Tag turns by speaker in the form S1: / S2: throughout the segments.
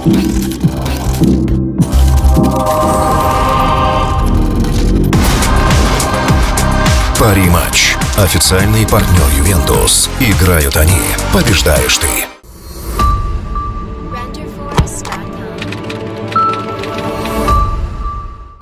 S1: Пари Матч. Официальный партнер «Ювентус». Играют они. Побеждаешь ты.
S2: Renderforest.com.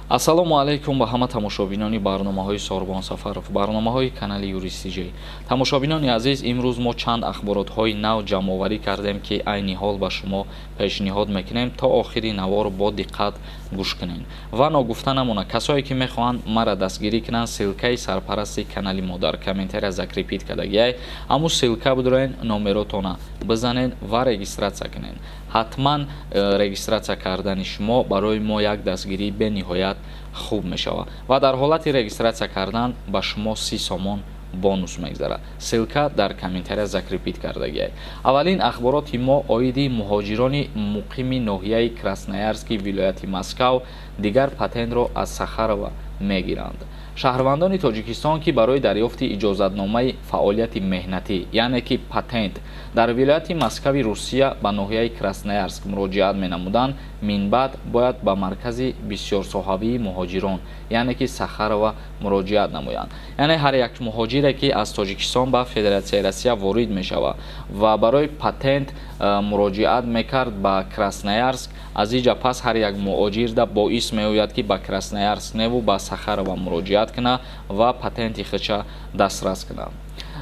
S3: Ассалому алайкум ба ҳама тамошобинони барномаҳои Сорбон Сафаров, барномаҳои канали Юристиҷей. Тамошобинони азиз, имрӯз мо чанд ахборотҳои нав ҷамъоварӣ кардем, ки айни ҳол ба шумо пешниҳод мекунем. То охири навор бо диққат гӯш кунед. Ва ногуфта намонад, касое ки мехоҳанд мара дастгирӣ кунанд, ссылкаи сарпарасти канали мо дар комментария закрепить кардагиай. Ҳамун ссылка бидуроен, номеротона бизанед ва регистрация кунед. Ҳатман регистрация кардани шумо барои мо як дастгирии бениҳоят хуб мешавад ва дар ҳолати регистрация кардан ба шумо 30 сомон бонус мегзарад. Ссылка дар комментария закрепить кардагиай. Аввалин ахбороти мо оиди муҳоҷирони муқими ноҳияи Красноярски вилояти Москав дигар патентро аз Сахарова мегиранд. Шаҳрвандони Тоҷикистон, ки барои дарёфти иҷозатномаи фаъолияти меҳнатӣ, яъне ки патент, дар вилояти Москави Русия ба ноҳияи Красноярск муроҷиат менамуданд, минбаъд бояд ба маркази бисёрсоҳавии муҳоҷирон, яъне ки Сахарова, муроҷиат намоянд. Яъне ҳар як муҳоҷире, ки аз Тоҷикистон ба Федератсияи Россия ворид мешавад ва барои патент муроҷиат мекард ба Красноярск, аз иҷа пас ҳар як муҳоҷирда боис меояд, ки ба Красноярск неву ба Сахарова муроҷиат кунад ва патенти худша дастрас кунад.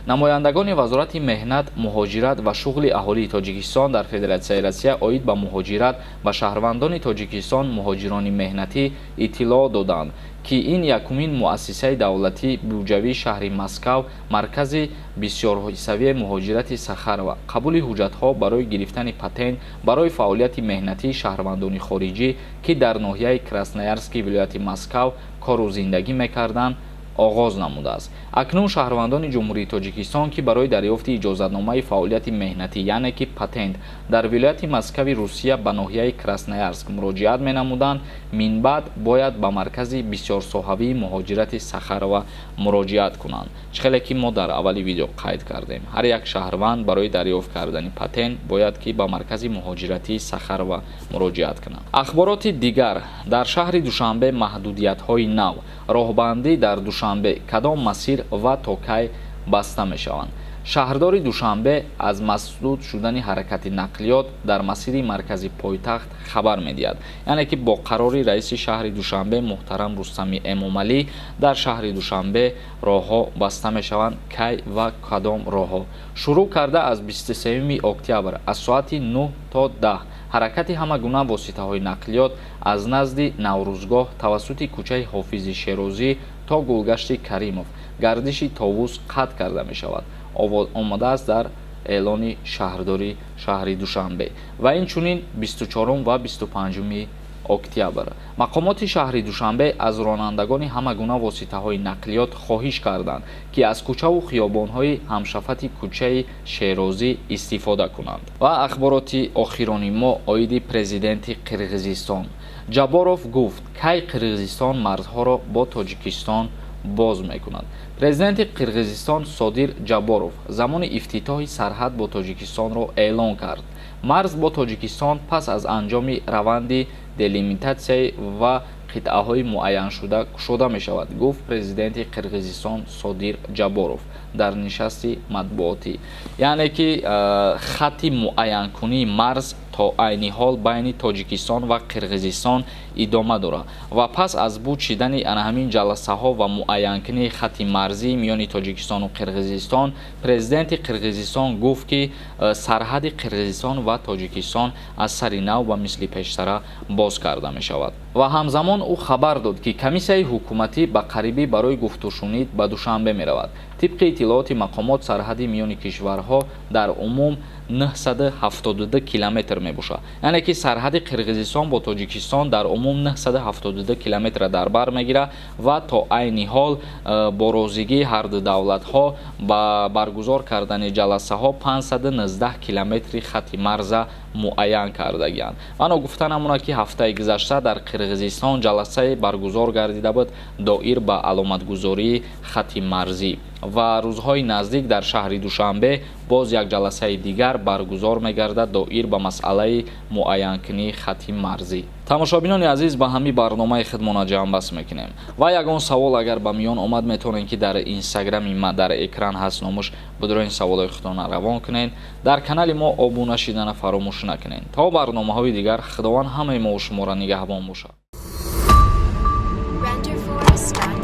S3: Намояндагони Вазорати меҳнат, муҳоҷират ва шуғли аҳолии Тоҷикистон дар Федератсияи Россия оид ба муҳоҷират ба шаҳрвандони Тоҷикистон, муҳоҷирони меҳнатӣ, иттилоъ доданд, ки ин якумин муассисаи давлатии буҷавии шаҳри Москав, маркази бисёрҳиссавии муҳоҷирати Сахарова, қабули ҳуҷҷатҳо барои гирифтани патент барои фаъолияти меҳнатии шаҳрвандони хориҷӣ, ки дар ноҳияи Красноярски вилояти Москав кору зиндагӣ мекарданд, оғоз намудааст. Акнун шаҳрвандони Ҷумҳурии Тоҷикистон, ки барои дарёфти иҷозатномаи фаъолияти меҳнатӣ, яъне ки патент, дар вилояти Москави Русия ба ноҳияи Красноярск муроҷиат менамуданд, минбаъд бояд ба маркази бисёрсоҳавии муҳоҷирати Сахарова муроҷиат кунанд. Чӣ хеле ки мо дар аввали видео қайд кардем, ҳар як шаҳрванд барои дарёфт кардани патент бояд ки ба маркази муҳоҷиратии Сахарова муроҷиат кунанд. Ахбороти дигар: дар шаҳри Душанбе маҳдудиятҳои нав, роҳбандӣ дар Душанбе кадом масир ва то кай баста мешаванд? Шаҳрдори Душанбе аз масдуд шудани ҳаракати нақлиёт дар масири маркази пойтахт хабар медиҳад. Яъне ки бо қарори раиси шаҳри Душанбе муҳтарам Рустами Эмомалӣ дар шаҳри Душанбе роҳҳо баста мешаванд. Кай ва кадом роҳҳо? Шурӯъ карда аз 23 октябр аз соати 9 то 10 ҳаракати ҳама гуна воситаҳои нақлиёт аз назди Наврӯзгоҳ тавассути кӯчаи Ҳофизи Шерозӣ то гулгашти Каримов, гардиши Товус қатъ карда мешавад, омадааст дар эълони шаҳрдори шаҳри Душанбе. Ва инчунин 24 ва 25 октябр мақомоти шаҳри Душанбе аз ронандагони ҳама гуна воситаҳои нақлиёт хоҳиш карданд, ки аз кӯчаву хиёбонҳои ҳамшафати кӯчаи Шерозӣ истифода кунанд. Ва ахбороти охирони мо оиди президенти Қирғизистон. Ҷабборов гуфт, кай Қирғизистон марзҳоро бо Тоҷикистон боз мекунад. Президенти Қирғизистон Содир Ҷабборов замони ифтитоҳи сарҳад бо Тоҷикистонро эълон кард. Марз бо Тоҷикистон пас аз анҷоми раванди делимитатсия ва қитъаҳои муайяншуда кушода мешавад, гуфт президенти Қирғизистон Содир Ҷабборов дар нишасти матбуотӣ. Яъне ки хатти муайянкунии марз то айни ҳол байни Тоҷикистон ва Қирғизистон идома дорад ва пас аз буд шидани ана ҳамин ҷаласаҳо ва муайянкунии хатти марзӣ миёни Тоҷикистону Қирғизистон, президенти Қирғизистон гуфт, ки сарҳади Қирғизистон ва Тоҷикистон аз сари нав ба мисли пештара боз карда мешавад. Ва ҳамзамон ӯ хабар дод, ки комиссияи ҳукуматӣ ба қарибӣ барои гуфтушунид ба Душанбе меравад. Тибқи иттилооти мақомот, сарҳади миёни кишварҳо дар умум 972 километр мебошад. Яъне ки сарҳади Қирғизистон бо Тоҷикистон дар умум 972 километрро дар бар мегирад ва то айни ҳол бо розигии ҳарду давлатҳо ба баргузор кардани ҷаласаҳо 519 километри хатти марза муайян кардагианд. Ва ногуфта намонад, ки ҳафтаи гузашта дар Қирғизистон ҷаласае баргузор гардида буд доир ба аломатгузории хатти марзӣ. Ва рӯзҳои наздик дар шаҳри Душанбе боз як ҷаласаи дигар баргузор мегардад доир ба масъалаи муайянкунии хати марзӣ. Тамошобинони азиз, ба ҳамин барномаи худмона ҷамъбаст мекунем ва ягон савол агар ба миён омад, метавонед, ки дар Инстаграми ма дар экран ҳаст номуш, бидуроин саволҳои худтона равон кунед. Дар канали мо обуна шидана фаромӯш накунед. То барномаҳои дигар Худованд ҳамаи мову шуморо нигаҳбон бошад.
S2: Renderforest.ai.